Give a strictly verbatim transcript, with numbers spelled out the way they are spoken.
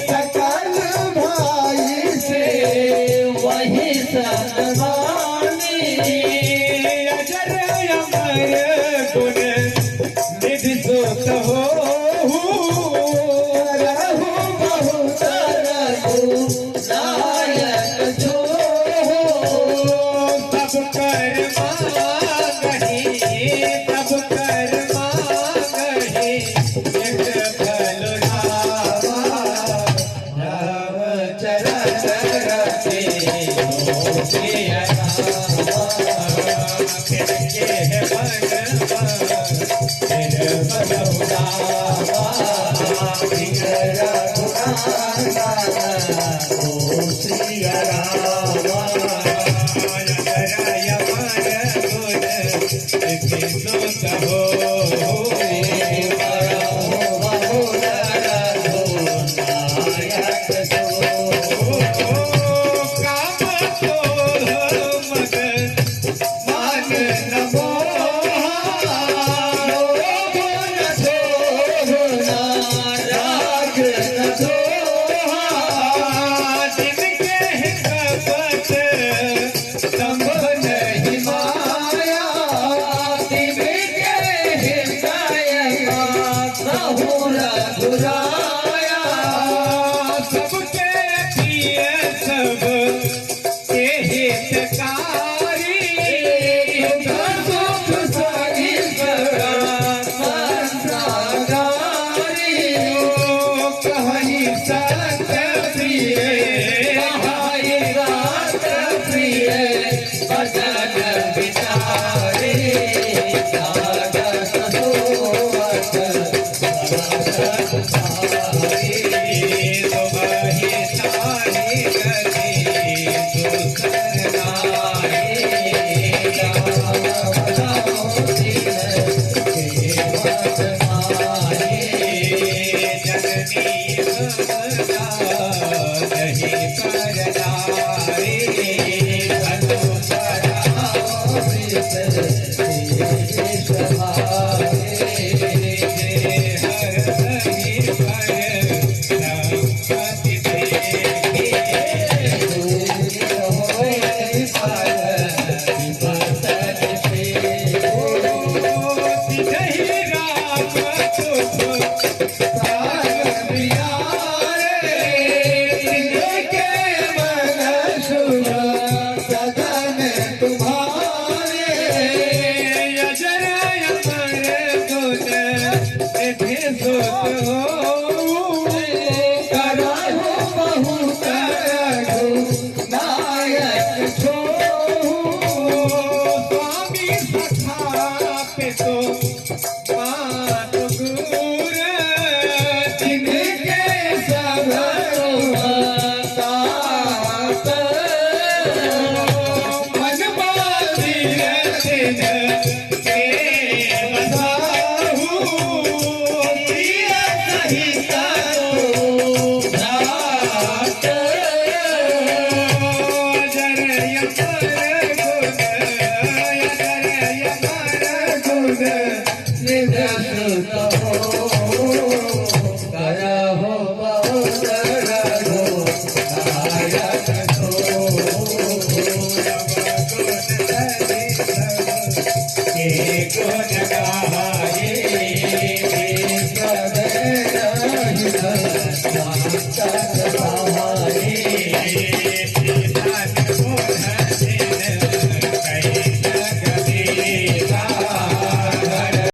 सकल भाई से वही सतबानी। अजर अमर गुण निधि सोत होहु। रहु बहुत रघुनायक जो हो। सब कर मांगहि, सब कर मांगहि, एक फल रामा। राम चरण रति मोहि अरामा। के मन मा फिर बलहुरावा, फिर रघुनाथा ओ सिया रामा। जय जय मन गुण सिद्धि सुत हो। काम तो मद मान न मोहा, लोभ न छोड़ना, राग न दोहा। जिनके हित पथ दंभ नहीं माया, तिनके हृदय का बहु रघुराया। सबके प्रिय सब के हितकारी, सुख सही सदा संसारी। कहई सत्य प्रिय, कहई सत्य प्रिय, बचन बिचारी, सागर सरोवर